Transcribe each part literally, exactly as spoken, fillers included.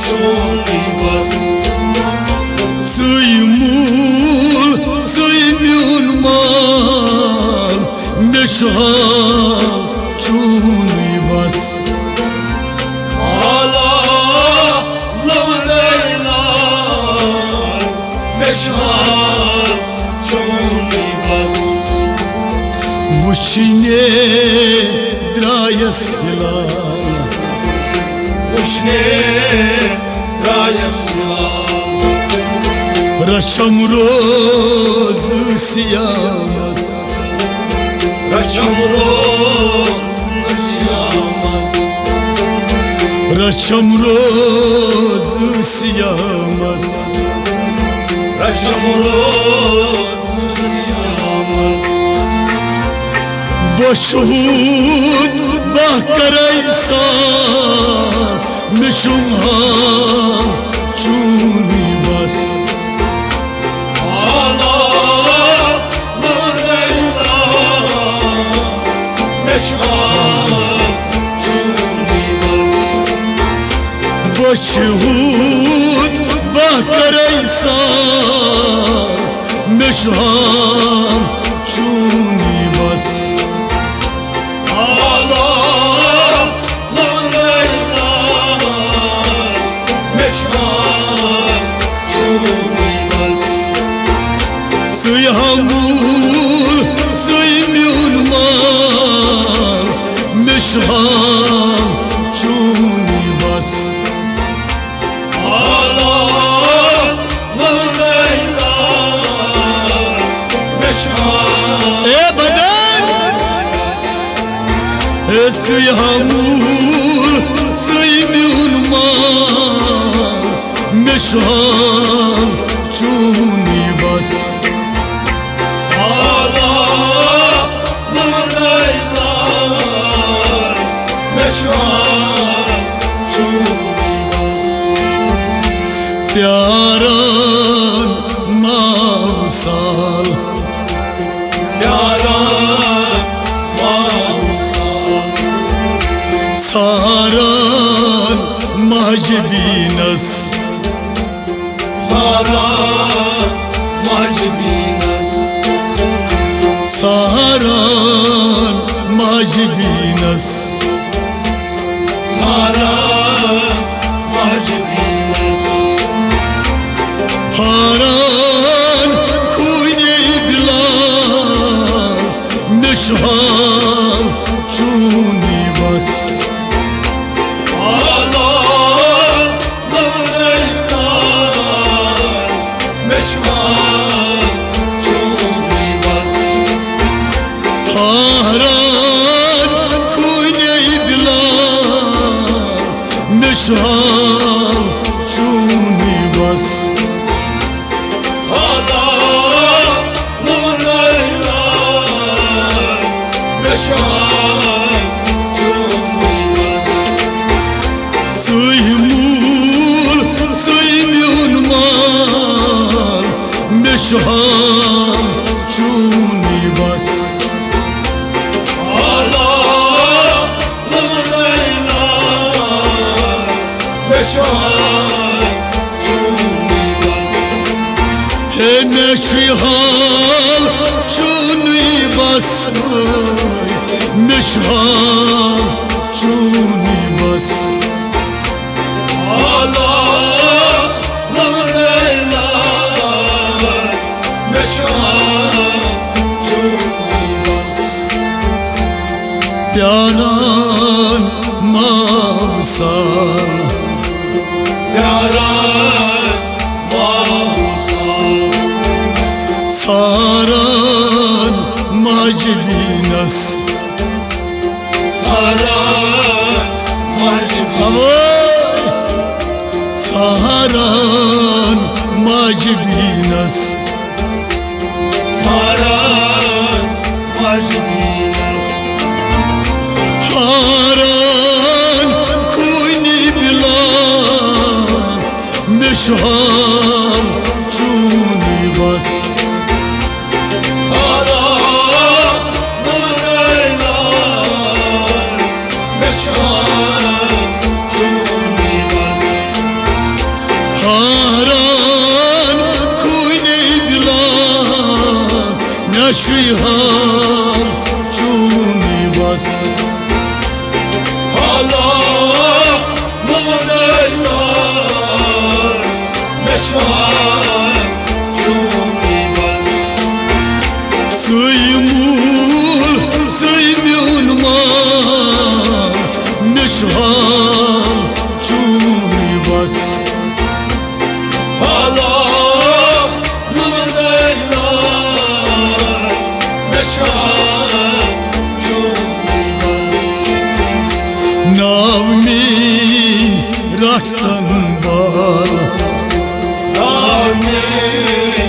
چونُے بس۔ ژٕے مول، ژٕے میون مال، مےٚ چھُ حال چونُے بس۔ حالا لونَے لال، مےٚ چھُ حال چونُے بس۔ وٕچھنے درٛایس ہلال، وٕچھنے درٛایس ہلال۔ رچھم روز صیامس، رچھم روز صیامس، رچھم روز صیامس، رچھم روز صیامس۔ بہٕ چھُ ہوٗت، بہٕ کرے سال، مےٚ چھُم حال چونُے بس۔ حالا لونَے لال، مےٚ چھُ حال چونُے بس۔ بہٕ چھُ ہوٗت، بہٕ کرے سال، مےٚ چھُ حال چونُے بس۔ حالا لونَے لال، مےٚ چھُ حال چونُے بس۔ ژٕے ہا مول، ژٕے میون مال، مےٚ چھُ حال چونُے بس۔ حالا لونَے لال، مےٚ چھُ حال۔ اے بدن! اے ژٕے ہا مول، ژٕے میون مال، مےٚ چھُ حال چونُے بس۔ حالا لونَے لال، مےٚ چھُ حال چونُے بس۔ پیاران ماوسال، پیاران ماوسال۔ ساران ماجہِ بیٖنس، ساران ماجہِ بیٖنس، ساران ماجہِ بیٖنس، ساران ماجہِ بیٖنس۔ حاران خوٗنی بِلال، مےٚ چھُ حال چونُے بس۔ حالا لونَے لال، مےٚ چھُ حال چونُے بس۔ حاران خوٗنی بِلال، مےٚ چھُ حال چونُے بس۔ حالا لونَے لال، مےٚ چھُ حال چونُے بس۔ ژٕے مول، ژٕے میون مال، مےٚ چھُ حال چونُے بس۔ حالا لونَے لال، مےٚ چھُ حال چونُے بس۔ ہے مےٚ چھُ حال چونُے بس، مےٚ چھُ حال چونُے بس۔ حالا لونَے لال، مےٚ چھُ حال چونُے بس۔ پیاران ماوسال، پیاران ماوسال۔ ساران ماجہِ بیٖنس، ساران ماجہِ بیٖنس۔ اوے! ساران ماجہِ بیٖنس، ساران ماجہِ بیٖنس۔ حاران خوٗنی بِلال، مےٚ چھُ حال چونُے بس۔ حالا لونَے لال، مےٚ چھُ حال چونُے چونُے بس۔ حالا مےٚ وَنَے نا، مےٚ چھُ حال چونُے بس۔ ژٕے موٗل، ژٕے میون مال، مےٚ چھُ حال چونُے بس۔ حالا مےٚ وَنَے نا، مےٚ چھُ حال چونُے بس۔ ناو میٛٲنۍ رَٹھ تن بال۔ ناو میٛٲنۍ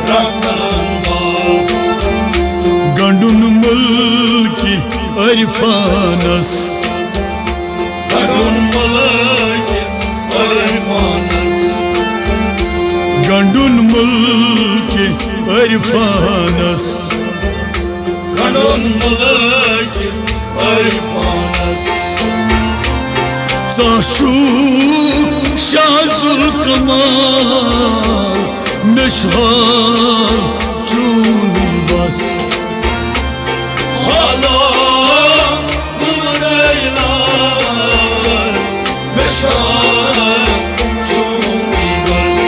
رَٹھ تن بال۔ گنٛڈُن مُلکہِ عرفانس۔ گنٛڈُن مُلکہِ عرفانس۔ گنٛڈُن مُلکہِ عرفانس۔ گنٛڈُن مُلکہِ عرفانس۔ ژٕ چھُکھ شاہ ذوالکمال، مےٚ چھُ حال چونُے بس۔ حالا مےٚ وَنَے نا، مےٚ چھُ حال چونُے بس۔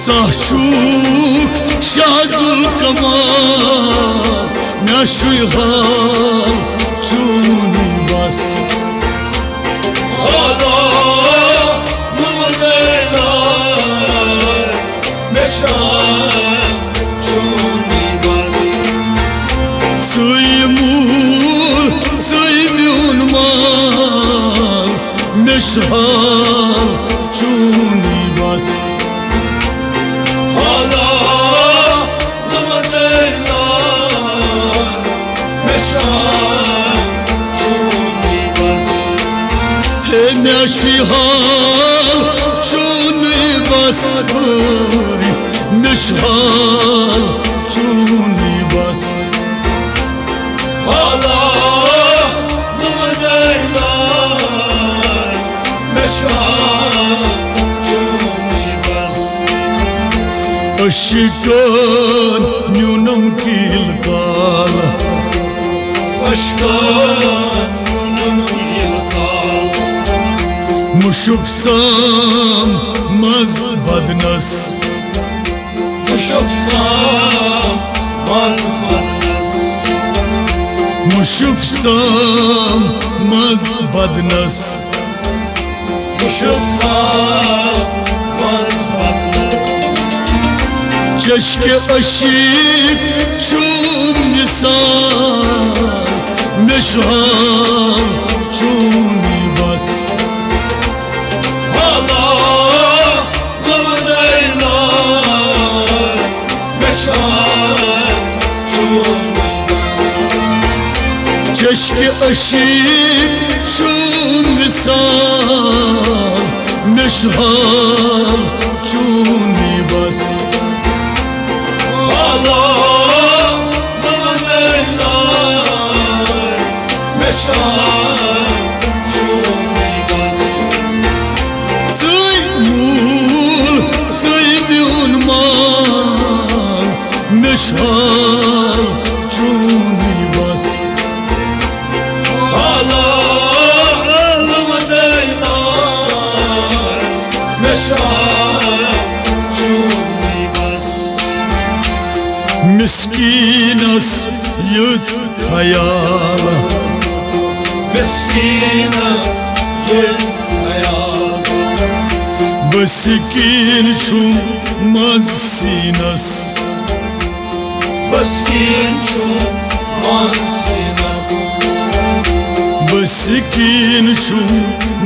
ژٕ چھُکھ شاہ ذوالکمال، مےٚ چھُے حال چونُے بس۔ حالا مےٚ وَنَے نا، مےٚ چھُ حال چونُے بس۔ ژٕے موٗل، ژٕے میون مال، مےٚ چھُ حال چونُے بس۔ حالا مےٚ وَنَے نا، مےٚ چھُ حال چونُے بس۔ ہے، مےٚ چھُ حال چونُے بس، ہے، مےٚ چھُ حال چونُے بس۔ حالا مےٚ وَنَے نا، مےٚ چھُ حال چونُے بس۔ عشقن نیونم کیل کال۔ عشقن نیونم کیل کال۔ مشک ژام مز بدنس۔ مشک ژام مز بدنس۔ مشک ژام مز بدنس۔ مشک ژام مز بدنس۔ چشکہ عشق چھُم نثار، مےٚ چھُ حال چونُے بس۔ حالا مےٚ وَنَے نا، مےٚ چھُ حال چونُے بس۔ چشکہ عشق چھُم نثار، مےٚ چھُ حال چونُے بس۔ حالا مےٚ وَنَے نا، مےٚ چھُ حال چونُے بس۔ ژٕے موٗل، ژٕے میون مال، مےٚ چھُ حال چونُے بس۔ حالا مےٚ وَنَے نا، مےٚ چھُ حال چونُے بس۔ مسکینس یژھ خیال۔ مسکینس یژھ خیال۔ مسکین چھُم مز سینس۔ مسکین چھُم مز سینس۔ مسکین چھُم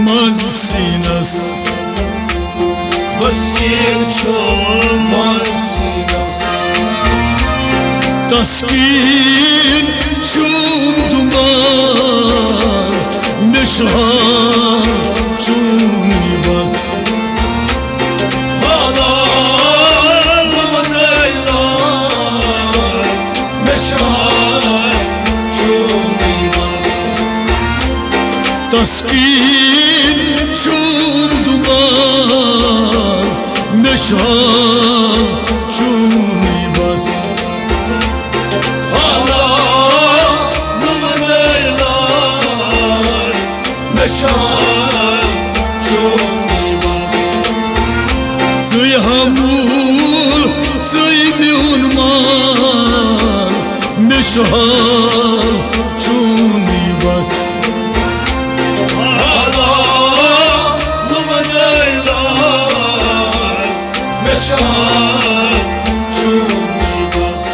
مز سینس۔ مسکین چھُم مز سینس۔ تسکین چھُم دُنبال، مےٚ چھُ حال چونُے بس۔ حالا مےٚ وَنَے نا، مےٚ چھُ حال چونُے بس۔ تسکین چھُم دُنبال، مےٚ چھُ حال چونُے بس۔ چھُ حال چونُے بس۔ حالا نہٕ وَنے لال، مےٚ چھُ حال چونُے بس۔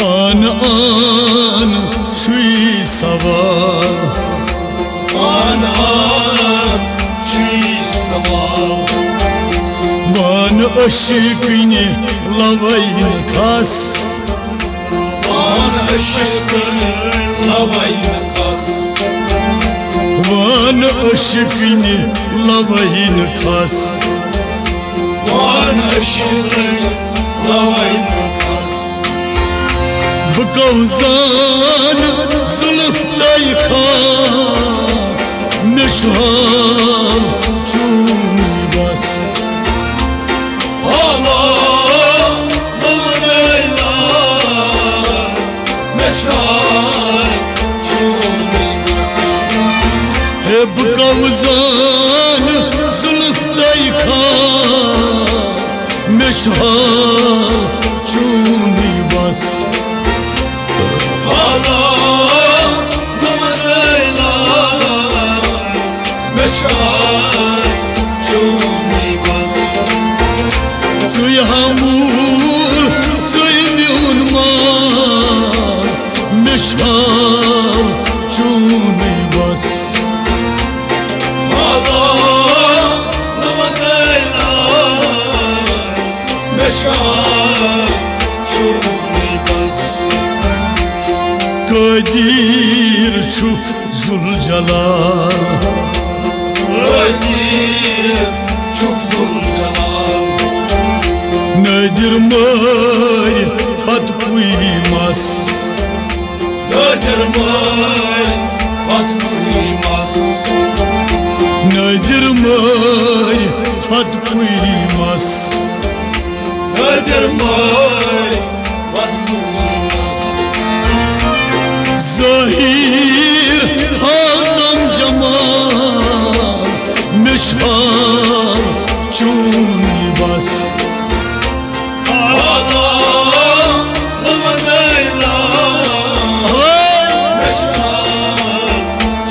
آن آن چھُے سوال، آن آن چھُے سوال۔ وَن عشقٕنہِ لَوَے نہٕ کھَس، وَن عشقٕنہِ لَوَے نہٕ کھَس۔ وَن عشقٕنہِ لَوَے نہٕ کھَس۔ وَن عشقٕنہِ لَوَے نہٕ کھَس۔ بہٕ کَوزان زُلُف تۄہہِ خار، مےٚ چھُ حال چونُے بس۔ حالا نہٕ وَنے لال، مےٚ چھُ حال چونُے بس۔ ہے بہٕ کَوزان زُلُف تۄہہِ خار، مےٚ چھُ حال چونُے بس۔ حالا نہٕ وَنے لال، مےٚ چھُ حال چونُے بس۔ ژٕے ہا موٗل، ژٕے میون مال، مےٚ چھُ حال چونُے بس۔ حالا نہٕ وَنے لال، مےٚ چھُ حال چونُے بس۔ قٲدیٖر چھُکھ ذوالجلال، قٲدیٖر چھُکھ ذوالجلال۔ نٲدِر مٲرۍ فتح پوٗری مس۔ نٲدِر مٲرۍ فتح پوٗری مس۔ نٲدِر مٲرۍ فتح پوٗری مس۔ نٲدِر مٲرۍ فتح پوٗری مس۔ ظٲہِر حاتم جمال، مےٚ چھُ حال چونُے بس۔ حالا نہٕ وَنے لال، مےٚ چھُ حال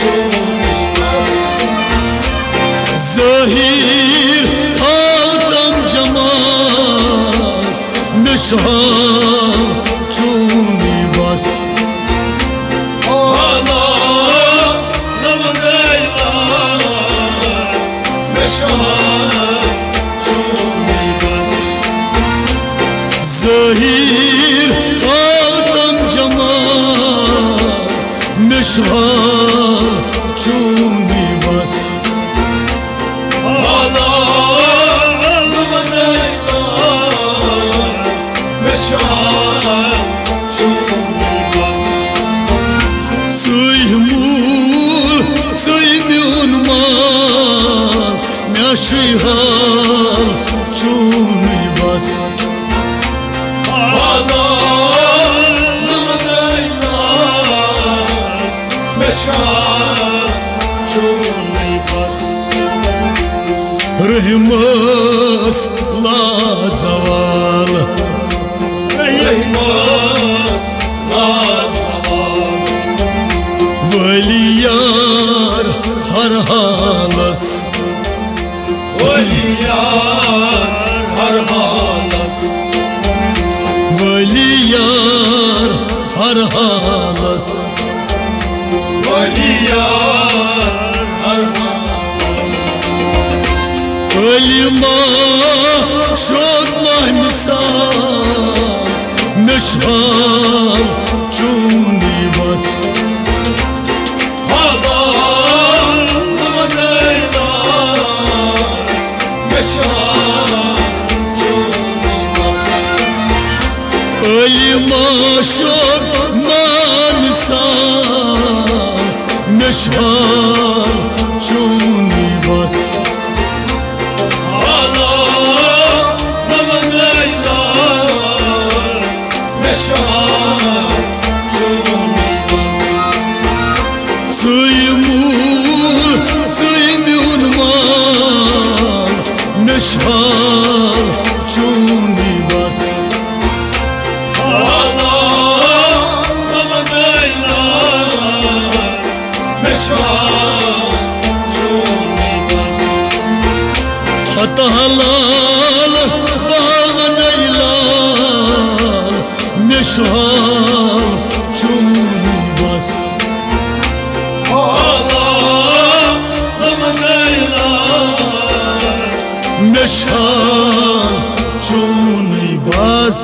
چونُے بس۔ ظٲہِر حاتم جمال، مےٚ چھُ حال چونُے بس۔ حالا نہٕ وَنے لال، مےٚ چھُ حال چونُے بس۔ ظٲہِر حاتم جمال، مےٚ چھُ حال چونُے بس۔ حالا نہٕ وَنے لال، مےٚ چھُ حال چونُے بس۔ ژٕے موٗل، ژٕے میون مال، مےٚ چھُے حال چونُے بس۔ حالا نہٕ وَنے لال، مےٚ چھُ حال چونُے بس۔ رحیٖمس لازوال، رحیٖمس لازوال۔ ولی یار ہر حالس، ولی یار ہر حالس۔ ولی یار ہر حالس۔ ولی یار ہر حالس۔ علی معشوق ماہ مثال، مےٚ چھُ حال چونُے بس۔ حالا نہٕ وَنے لال، مےٚ چھُ حال چونُے بس۔ علی معشوق ماہ مثال، مےٚ چھُ حال چونُے بس۔ حالا نہٕ وَنے لال، مےٚ چھُ حال چونُے بس۔ ژٕے موٗل، ژٕے میون مال، مےٚ چھُ حال چونُے بس۔ حالا حال چونُے بس۔ مےٚ چھُ حال چونُے بس۔